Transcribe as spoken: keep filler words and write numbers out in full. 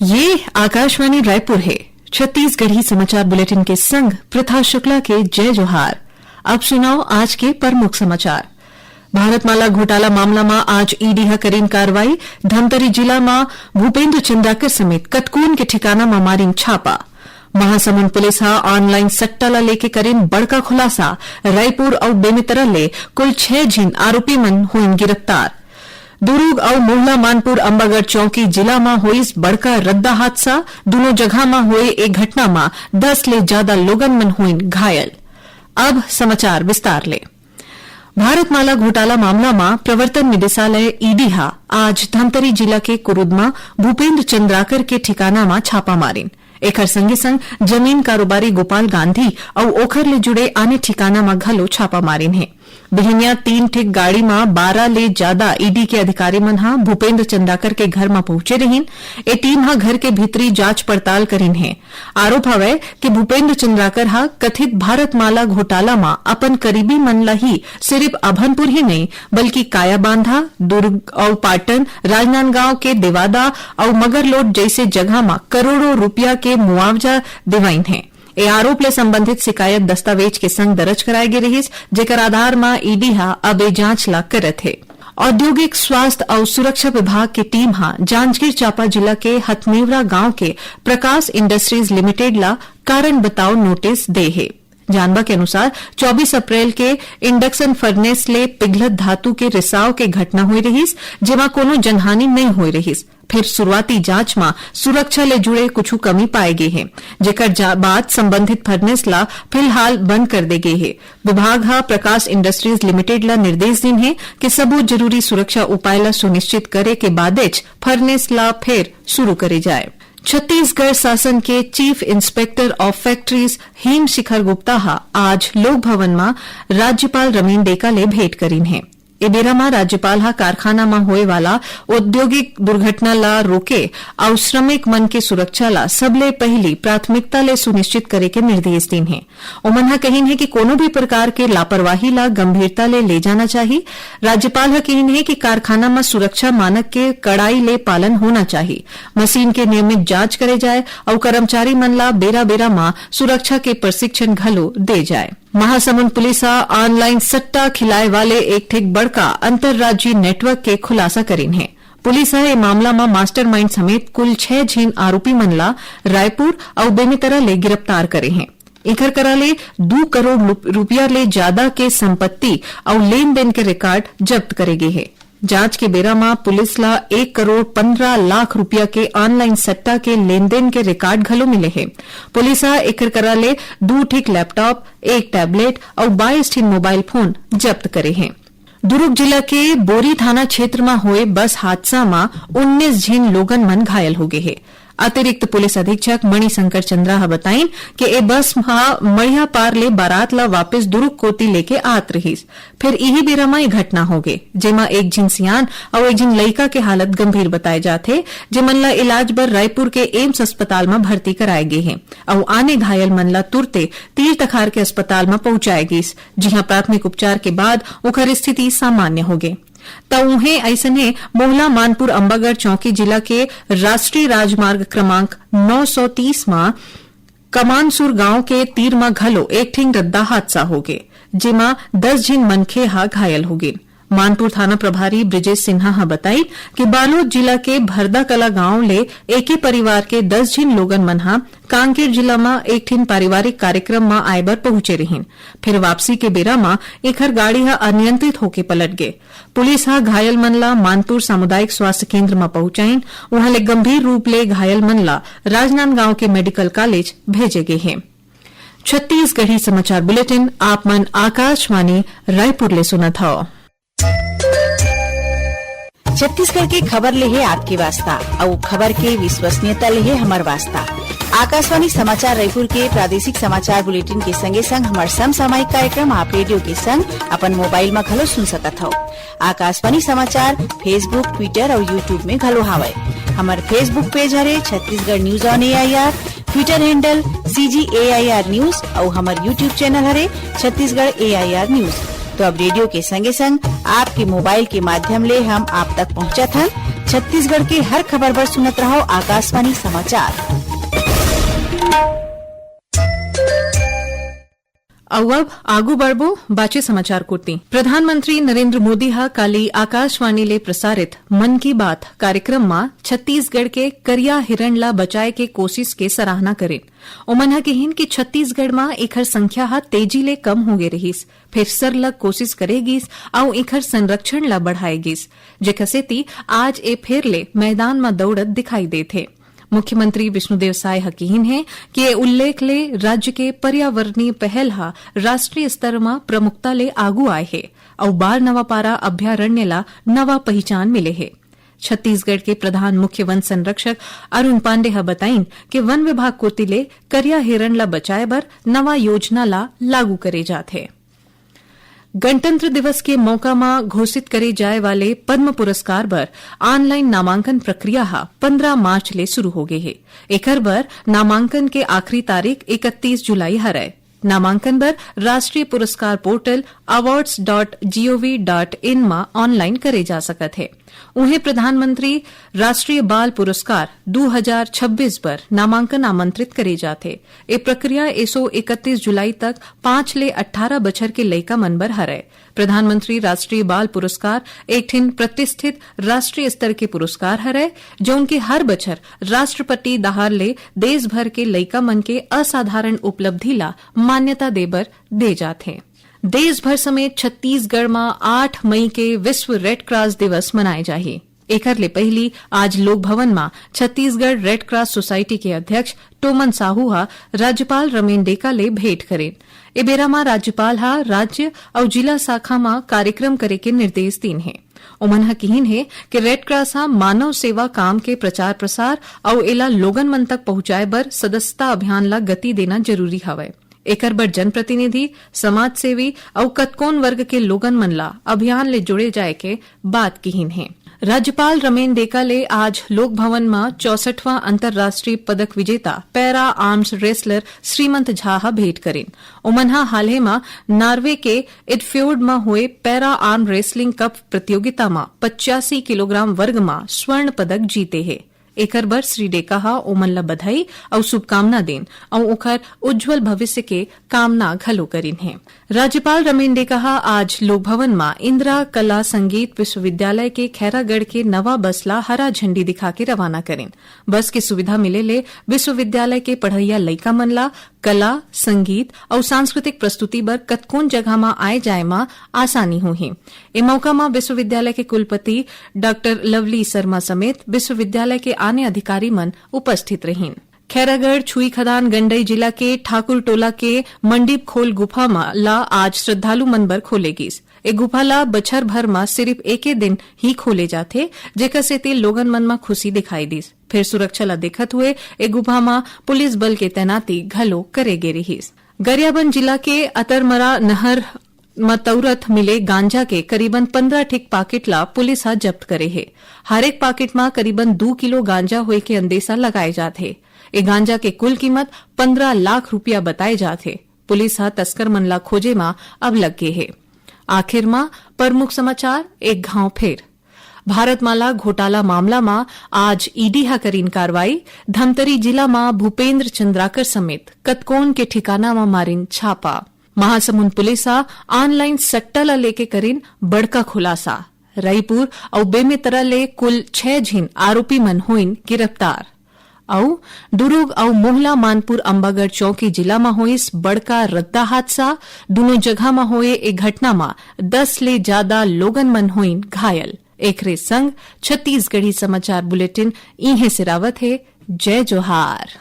ये आकाशवाणी रायपुर है। छत्तीसगढ़ी समाचार बुलेटिन के संग प्रथा शुक्ला के जय जोहार। अब सुनव आज के प्रमुख समाचार। भारतमाला घोटाला मामला म आज ईडी ह करीन कार्रवाई। धमतरी जिला म भूपेंद्र चंद्राकर समेत कतकोन के ठिकाना म मारिन छापा। महासमुंद पुलिस ह ऑनलाइन सट्टा ल लेके करीन बड़का खुलासा। रायपुर अउ बेमेतरा ले कुल छह झिन आरोपी मन होइन गिरफ्तार। दुरूग अउ मोहला मानपुर अम्बागढ़ चौकी जिला म होइस बड़का रद्दा हादसा। दूनों जगह म होए ए घटना म दस ले जादा लोगन मन होइन घायल। अब समाचार विस्तार ले। भारतमाला घोटाला मामला म प्रवर्तन निदेशालय, ईडी, ह आज धमतरी जिला के कुरुद म भूपेंद्र चंद्राकर के ठिकाना म छापा मारिन। एखर संगे संग जमीन कारोबारी गोपाल गांधी अउ ओखर ले जुड़े आने ठिकाना म घलो छापा मारिन हे। बिहनिया तीन ठिक गाड़ी म बारह ले जादा ईडी के अधिकारी मन ह भूपेंद्र चंद्राकर के घर म पहुंचे रहिन। ए टीम ह घर के भीतरी जांच पड़ताल करिन हे। आरोप हवय कि भूपेंद्र चंद्राकर ह कथित भारतमाला घोटाला म अपन करीबी मन ल ही सिरिफ अभनपुर ही नइ, बल्कि कायाबांधा, दुर्ग अउ पाटन, राजनांदगांव के देवादा अउ मगरलोड जइसे जगह म करोड़ों रुपया के मुआवजा दिवाइन हे। ए आरोप ले संबंधित शिकायत दस्तावेज के संग दर्ज कराए गे रिहिस, जेकर आधार म ईडी ह अब ए जांच ला करत हे। औद्योगिक, स्वास्थ्य अउ सुरक्षा विभाग के टीम ह जांजगीर चांपा जिला के हथनेवरा गांव के प्रकाश इंडस्ट्रीज लिमिटेड ला कारण बताओ नोटिस दे हे। जानबा के अनुसार, चौबीस अप्रैल के इंडक्शन फर्नेस ले पिघलत धातु के रिसाव के घटना होए रिहिस, जेमा कोनो जनहानि नइ होए रिहिस। फेर शुरुआती जांच म सुरक्षा ले जुड़े कुछु कमी पाए गे हे, जेकर जा-, बाद संबंधित फर्नेस ला फिलहाल बंद कर दे गे हे। विभाग ह प्रकाश इंडस्ट्रीज लिमिटेड ला निर्देश दिन हे कि सबो जरूरी सुरक्षा उपाय ला सुनिश्चित करे के बादेच फर्नेस ला फेर शुरू करे जाए। छत्तीसगढ़ शासन के चीफ इंस्पेक्टर ऑफ फैक्ट्रीज हेम शिखर गुप्ता ह आज लोक भवन म राज्यपाल रमेन डेका ले भेंट करिन हे। ए बेरा म राज्यपाल ह कारखाना म होए वाला औद्योगिक दुर्घटना ला रोके अउ श्रमिक मन के सुरक्षा ला सबले पहिली प्राथमिकता ले सुनिश्चित करे के निर्देश दीन हे। ओमन ह कहिन हे कि कोनो भी प्रकार के लापरवाही ला गंभीरता ले ले जाना चाही। राज्यपाल ह कहिन हे कि कारखाना म सुरक्षा मानक के कड़ाई ले पालन होना चाही। मशीन के नियमित जांच करे जाए अउ कर्मचारी मन ला बेरा-बेरा म सुरक्षा के प्रशिक्षण घलो दे जाए। महासमुंद पुलिस ह ऑनलाइन सट्टा खिलाए वाले एक ठिक बड़का अंतर्राज्यीय नेटवर्क के खुलासा करिन हे। पुलिस ह ए मामला म मास्टरमाइंड समेत कुल छह झिन आरोपी मन ला रायपुर अउ बेमेतरा ले गिरफ्तार करे हे। एखर करा ले दू करोड़ लुप-, रुपया ले जादा के संपत्ति अउ लेन देन के रिकॉर्ड जब्त करे गे हे। जांच के बेरा म पुलिस ला एक करोड़ पन्द्रह लाख रुपया के ऑनलाइन सट्टा के लेन देन के रिकॉर्ड घलो मिले हे। पुलिस ह एखर करा ले दू ठिक लैपटॉप, एक टैबलेट अउ बाईस ठिन मोबाइल फोन जब्त करे हे। दुरूग जिला के बोरी थाना क्षेत्र म होए बस हादसा म उन्नीस झिन लोगन मन घायल हो गे हे। अतिरिक्त पुलिस अधीक्षक मणिशंकर चंद्रा ह बताइन कि ए बस ह मड़ियापार ले बारात ल वापस दुरूग कोति लेके आत रिहिस। फेर इही बेरा म ए घटना होगे, जेमा एक झिन सियान अउ एक झिन लइका के हालत गंभीर बताए जात हे, जेमन ल इलाज बर रायपुर के एम्स अस्पताल म भर्ती कराए गे हे अउ आने घायल मन ल तुरते तीर तखार के अस्पताल म पहुंचाए गिस, जिहां प्राथमिक उपचार के बाद ओखर स्थिति सामान्य होगे। त उहें अइसने मोहला मानपुर अम्बागढ़ चौकी जिला के राष्ट्रीय राजमार्ग क्रमांक नौ सौ तीस म कमानसुर गांव के तीर म घलो एक ठिन रद्दा हादसा होगे, जेमा दस झिन मनखे ह घायल होगे। मानपुर थाना प्रभारी ब्रिजेश सिन्हा ह बताइन कि बालोद जिला के भरदाकला गांव ले एके परिवार के दस झिन लोगन मन ह कांकेर जिला म एक ठिन पारिवारिक कार्यक्रम म आए बर पहुंचे रिहिन। फेर वापसी के बेरा म एखर गाड़ी ह अनियंत्रित होके पलट गे। पुलिस ह घायल मन ला मानपुर सामुदायिक स्वास्थ्य केंद्र म पहुंचाइन। उहां ले गंभीर रूप ले घायल मन ला राजनांदगांव के मेडिकल कॉलेज भेजे गे हे। छत्तीसगढ़ी समाचार बुलेटिन आप मन आकाशवाणी रायपुर ले सुनत हव। छत्तीसगढ़ के खबर ले हे आपके वास्ता, अउ खबर के विश्वसनीयता ले हे हमर वास्ता। आकाशवाणी समाचार रायपुर के प्रादेशिक समाचार बुलेटिन के संगे संग हमर समसामयिक कार्यक्रम आप रेडियो के संग अपन मोबाइल म घलो सुन सकत हव। आकाशवाणी समाचार Facebook, Twitter अउ YouTube में घलो हावय। हमर Facebook पेज हरे Chhattisgarh news on AIR, Twitter handle CG AIR news अउ हमर YouTube चैनल हरे छत्तीसगढ़ एआईआर न्यूज। तो अब रेडियो के संगे संग आपके मोबाइल के माध्यम ले हम आप तक पहुंचत हन। छत्तीसगढ़ के हर खबर बर सुनत रहव आकाशवाणी समाचार। अउ अब आगू बढ़बो बाचे समाचार कोति। प्रधानमंत्री नरेंद्र मोदी ह काली आकाशवाणी ले प्रसारित मन की बात कार्यक्रम म छत्तीसगढ़ के करिया हिरण ला बचाए के कोशिश के सराहना करिन। ओमन ह किहिन कि छत्तीसगढ़ म एखर संख्या ह तेजी ले कम होगे रिहिस, फेर सरलग कोशिश करे गिस अउ एखर संरक्षण ला बढ़ाए गिस, जेखर सेती आज ए फेर ले मैदान म दौड़त दिखाई देत हे। मुख्यमंत्री विष्णुदेव साय ह किहिन हे कि ए उल्लेख ले राज्य के पर्यावरणीय पहल ह राष्ट्रीय स्तर म प्रमुखता ले आगू आए हे अउ बाल नवापारा अभ्यारण्य ला नवा पहिचान मिले हे। छत्तीसगढ़ के प्रधान मुख्य वन संरक्षक अरुण पांडे ह बताइन कि वन विभाग कोति ले करिया हिरण ला बचाए बर नवा योजना ला लागू करे जात हे। गणतंत्र दिवस के मौका म घोषित करे जाए वाले पद्म पुरस्कार बर ऑनलाइन नामांकन प्रक्रिया ह पंद्रह मार्च ले शुरू हो गे हे। एकर बर नामांकन के आखिरी तारीख इकतीस जुलाई हरय। नामांकन बर राष्ट्रीय पुरस्कार portal awards dot gov dot in म ऑनलाइन करे जा सकत हे। उहें, प्रधानमंत्री राष्ट्रीय बाल पुरस्कार दू हजार छब्बीस बर नामांकन आमंत्रित करे जात हे। ए प्रक्रिया एसो इकतीस जुलाई तक पाँच ले अट्ठारह बछर के लइका मन बर हरय। प्रधानमंत्री राष्ट्रीय बाल पुरस्कार एक ठिन प्रतिष्ठित राष्ट्रीय स्तर के पुरस्कार हरय, जउन के हर बछर राष्ट्रपति डहार ले देश भर के लइका मन के असाधारण उपलब्धि ला मान्यता दे बर दे जात हे। देश भर समेत छत्तीसगढ़ म आठ मई के विश्व रेड क्रॉस दिवस मनाए जाही। एकर ले पहिली आज लोक भवन म छत्तीसगढ़ रेड क्रॉस सोसाइटी के अध्यक्ष टोमन साहू ह राज्यपाल रमेन डेका ले भेंट करिन। ए बेरा म राज्यपाल ह राज्य अउ जिला शाखा म कार्यक्रम करे के निर्देश दीन हे। ओमन ह किहिन हे कि रेड क्रॉस ह मानव सेवा काम के प्रचार प्रसार अउ एला लोगन मन तक पहुंचाए बर सदस्यता अभियान ला गति देना जरूरी हवय। एकर बर जनप्रतिनिधि, समाजसेवी अउ कतकोन वर्ग के लोगन मन ला अभियान ले जुड़े जाए के बात किहिन हे। राज्यपाल रमेन डेका ले आज लोक भवन म चौसठवां अंतर्राष्ट्रीय पदक विजेता पैरा आर्म्स रेसलर श्रीमंत झा ह भेंट करिन। ओमन ह हाल ही म नार्वे के इडफ्योर्ड म होए पैरा आर्म रेसलिंग कप प्रतियोगिता म पचासी किलोग्राम वर्ग म स्वर्ण पदक जीते हे। एकर बर श्री डेका ह ओमन ल बधाई अउ शुभकामना देन अउ ओखर उज्जवल भविष्य के कामना घलो करिन हे। राज्यपाल रमेन डेका ह आज लोक भवन म इंदिरा कला संगीत विश्वविद्यालय के खैरागढ़ के नवा बस ला हरा झंडी दिखा के रवाना करिन। बस के सुविधा मिले ले विश्वविद्यालय के पढ़इया लइका मन ला कला, संगीत अउ सांस्कृतिक प्रस्तुति बर कतकोन जगह म आए जाए म आसानी होही। ए मौका म विश्वविद्यालय के कुलपति डॉक्टर लवली शर्मा समेत विश्वविद्यालय के आने अधिकारी मन उपस्थित रहिन। खैरागढ़ छुईखदान गंडई जिला के ठाकुर टोला के मंडीप खोल गुफा म ला आज श्रद्धालु मन बर खोले गिस। ए गुफा ला बछर भर म सिरिफ एके दिन ही खोले जाथे, जेकर सेती लोगन मन म खुशी दिखाई दिस। फेर सुरक्षा ला देखत हुए ए गुफा म पुलिस बल के तैनाती घलो करे गे रिहिस। गरियाबंद जिला के अतरमरा नहर म तौरत मिले गांजा के करीबन पंद्रह ठिक पाकिट ला पुलिस ह जब्त करे हे। हरेक पाकिट म करीबन दू किलो गांजा होए के अंदेशा लगाए जात हे। ए गांजा के कुल कीमत पंद्रह लाख रुपया बताए जात हे। पुलिस ह तस्कर मन ला खोजे म अब लग गे हे। आखिर म प्रमुख समाचार एक घांव फेर। भारतमाला घोटाला मामला म आज ईडी ह करिन कार्रवाई। धमतरी जिला म भूपेंद्र चंद्राकर समेत कतकोन के ठिकाना म मारिन छापा। महासमुंद पुलिस ह ऑनलाइन सट्टा ल लेके करिन बड़का खुलासा। रईपुर अउ बेमेतरा ले कुल छह झिन आरोपी मन होइन गिरफ्तार। अउ दुरूग अउ मोहला मानपुर अंबागढ़ चौकी जिला म होइस बड़का रद्दा हादसा। दूनों जगह म होए ए घटना म दस ले जादा लोगन मन होइन घायल। एखरे संग छत्तीसगढ़ी समाचार बुलेटिन इहें सिरावत हे। जय जोहार।